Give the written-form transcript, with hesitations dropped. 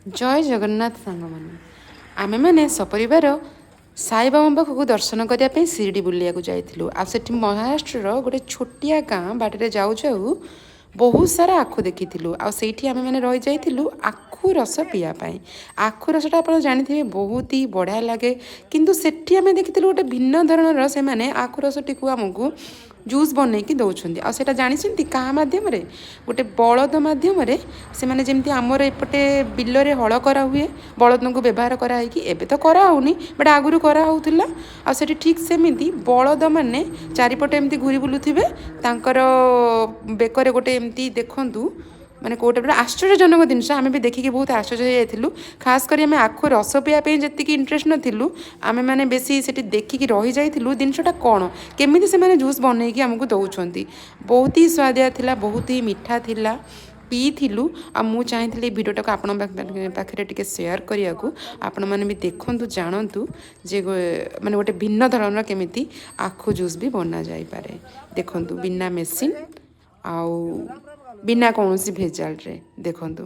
ଜୟ ଜଗନ୍ନାଥ ସାଙ୍ଗମାନେ। ଆମେମାନେ ସପରିବାର ସାଇବାବାଙ୍କ ପାଖକୁ ଦର୍ଶନ କରିବା ପାଇଁ ଶିରିଡ଼ି ବୁଲିବାକୁ ଯାଇଥିଲୁ। ଆଉ ସେଠି ମହାରାଷ୍ଟ୍ରର ଗୋଟେ ଛୋଟିଆ ଗାଁ ବାଟରେ ଯାଉ ଯାଉ ବହୁତ ସାରା ଆଖୁ ଦେଖିଥିଲୁ। ଆଉ ସେଇଠି ଆମେମାନେ ରହିଯାଇଥିଲୁ ଆଖୁ ରସ ପିଇବା ପାଇଁ। ଆଖୁ ରସଟା ଆପଣ ଜାଣିଥିବେ, ବହୁତ ହି ବଢ଼ିଆ ଲାଗେ। କିନ୍ତୁ ସେଠି ଆମେ ଦେଖିଥିଲୁ ଗୋଟେ ଭିନ୍ନ ଧରଣର, ସେମାନେ ଆଖୁ ରସଟିକୁ ଆମକୁ ଜୁସ୍ ବନେଇକି ଦେଉଛନ୍ତି। ଆଉ ସେଇଟା ଜାଣିଛନ୍ତି କାହା ମାଧ୍ୟମରେ? ଗୋଟେ ବଳଦ ମାଧ୍ୟମରେ। ସେମାନେ ଯେମିତି ଆମର ଏପଟେ ବିଲରେ ହଳ କରାହୁଏ, ବଳଦଙ୍କୁ ବ୍ୟବହାର କରାହେଇକି, ଏବେ ତ କରାହେଉନି, ବଟ୍ ଆଗରୁ କରାହେଉଥିଲା। ଆଉ ସେଠି ଠିକ୍ ସେମିତି ବଳଦମାନେ ଚାରିପଟେ ଏମିତି ଘୁରି ବୁଲୁଥିବେ ତାଙ୍କର ବେକରେ ଗୋଟେ ଏମିତି। ଦେଖନ୍ତୁ, ମାନେ କେଉଁଟା ଗୋଟେ ଆଶ୍ଚର୍ଯ୍ୟଜନକ ଜିନିଷ। ଆମେ ବି ଦେଖିକି ବହୁତ ଆଶ୍ଚର୍ଯ୍ୟ ହେଇଯାଇଥିଲୁ। ଖାସ୍ କରି ଆମେ ଆଖୁ ରସ ପିଇବା ପାଇଁ ଯେତିକି ଇଣ୍ଟରେଷ୍ଟ ନଥିଲୁ, ଆମେମାନେ ବେଶୀ ସେଠି ଦେଖିକି ରହିଯାଇଥିଲୁ ଜିନିଷଟା କ'ଣ, କେମିତି ସେମାନେ ଜୁସ୍ ବନେଇକି ଆମକୁ ଦେଉଛନ୍ତି। ବହୁତ ହି ସୁଆଦିଆ ଥିଲା, ବହୁତ ହି ମିଠା ଥିଲା, ପିଇଥିଲୁ। ଆଉ ମୁଁ ଚାହିଁଥିଲି ଏଇ ଭିଡ଼ିଓଟାକୁ ଆପଣଙ୍କ ପାଖରେ ଟିକେ ସେୟାର କରିବାକୁ। ଆପଣମାନେ ବି ଦେଖନ୍ତୁ, ଜାଣନ୍ତୁ ଯେ ମାନେ ଗୋଟେ ଭିନ୍ନ ଧରଣର କେମିତି ଆଖୁ ଜୁସ୍ ବି ବନାଯାଇପାରେ। ଦେଖନ୍ତୁ, ବିନା ମେସିନ୍ ଆଉ ବିନା କୌଣସି ଭେଜାଲରେ ଦେଖନ୍ତୁ।